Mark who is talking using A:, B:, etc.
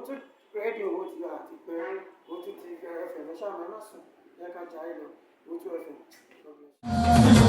A: Òwútú rédíò ó ti àti pé Òwútú TV FM. Ẹ ṣáà máa má sùn, ẹ ká jayé lọ. Òwútú FM. God bless you.